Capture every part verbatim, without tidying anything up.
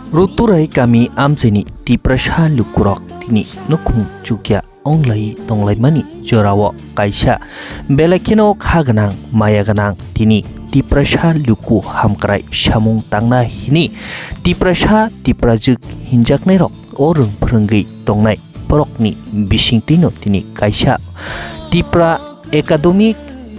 Ruturai kami amchaini Tiprasa lukurok tini nukhung chukya onglai tonglaimani jorao kaisa belai kheno kha gwnang, maya gwnang tini Tiprasa luku hamkrai samung tangna hini Tiprasa Tiprajwk hinjaknairok o rwng phrwngwi tongnai borokni bisingtwino tini kaisa Tipra Academic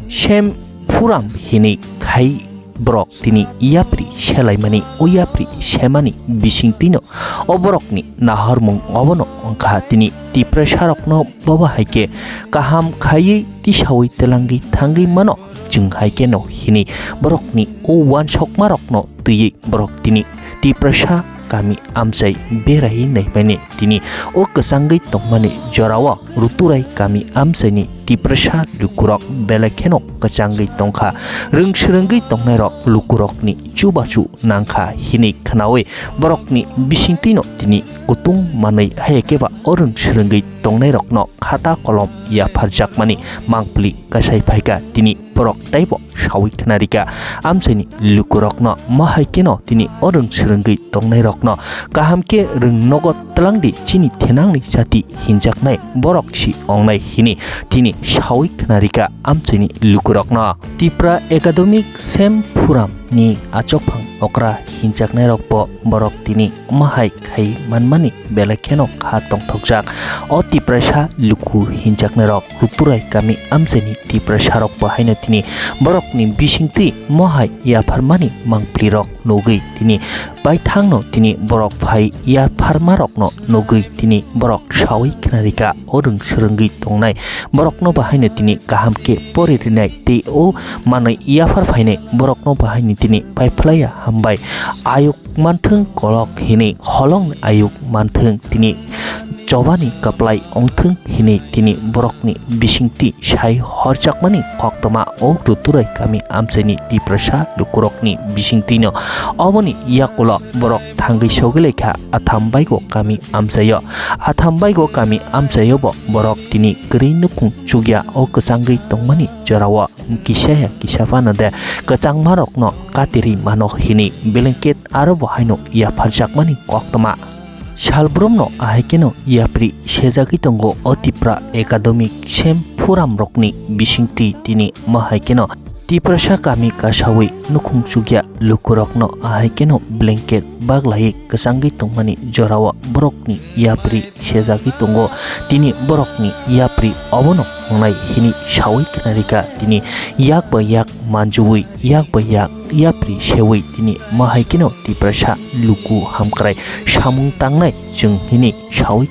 Sem Forum hini khai borok tini yapri selaimani, o yapri semani bisingtwino o borokni nahormung obono wngkha tini Tiprasarokno bobo hai khe kaham khaiwi tisawi twlangwi thangwi mano, chwng hai kheno hini borokni o uansukmarokno twiwi borok tini Tiprasa kami amchai beraiwi naimani tini o kwchangwi tongmani jorao Ruturai kami amchaini Tiprasa lukurok belai kheno kwchangwi tongkha. Rwng swrwngwi tongnairok lukurokni chubachu nangkha hinwi khnaui borokni bisingtwino tini kutung manwi hai khe ba o rwng swrwngwi tongnairokno khata kolom yapharjakmani mangpili kasai phaikha tini borok teibo sawi khna rikha. Amchaini lukurokno ma hai kheno tini o rwng swrwngwi tongnairokno kaham khe rwng nogo twlangdi, chini thenangni jati hinjaknai borok si ongnai hini tini sawi khna rikha amchaini lukurokno. Tipra Academic Sem Forum ni achukphang okra hinjaknairokbo borok tini ma hai khai manmani belai kheno kha tongthokjak. O Tiprasa luku hinjaknairok Ruturai kami amchaini Tiprasarok bo haino tini borokni bisingtwi mohai yapharmani mangpilirok nugwi tini baithangno tini borok phai yapharmarokno nugwi tini borok sawi khna rikha o rwng swrwngwi tongnai borokno bo haino tini kaham khe pori rinai tei o manwi yaphar phainai borokno bo haino tini paiphlaiya hambai ayuk manthwng kolok hinwi holong ayuk manthwng tini chobani kwplai ongthwng hinwi tini borokni bisingtwi sai horjakmani koktwma o Ruturai kami amchaini Tiprasa lukurokni bisingtwino. Oboni yakulo borok thangwi sogwi laikha Atham Baigo kami amchaio. Atham Baigo kami amchaio bo borok tini kwrwi nukhung chukya o kwchangwi tongmani jorao kisa ya kisa phano de kwchangmarokno katirwi mano hinwi blanket aro bo haino yapharjakmani koktwma. Salbrumno ahai kheno yapri sejagwi tongo o Tipra Academic Sem Forum rokni bisingtwi tini ma hai kheno Tiprasa kami kasawi nukhung chukya lukurokno ahai kheno blanket baglaiwi kwchangwi tongmani jorao borokni yapri sejagwi tongo. Tini borokni yapri obono wngnai hinwi sawi khna rikha. Tini yak bai yak manjuwi, yak bai yak yapri sewi tini ma hai kheno Tiprasa luku hamkrai samung tangnai chwng hinwi sawi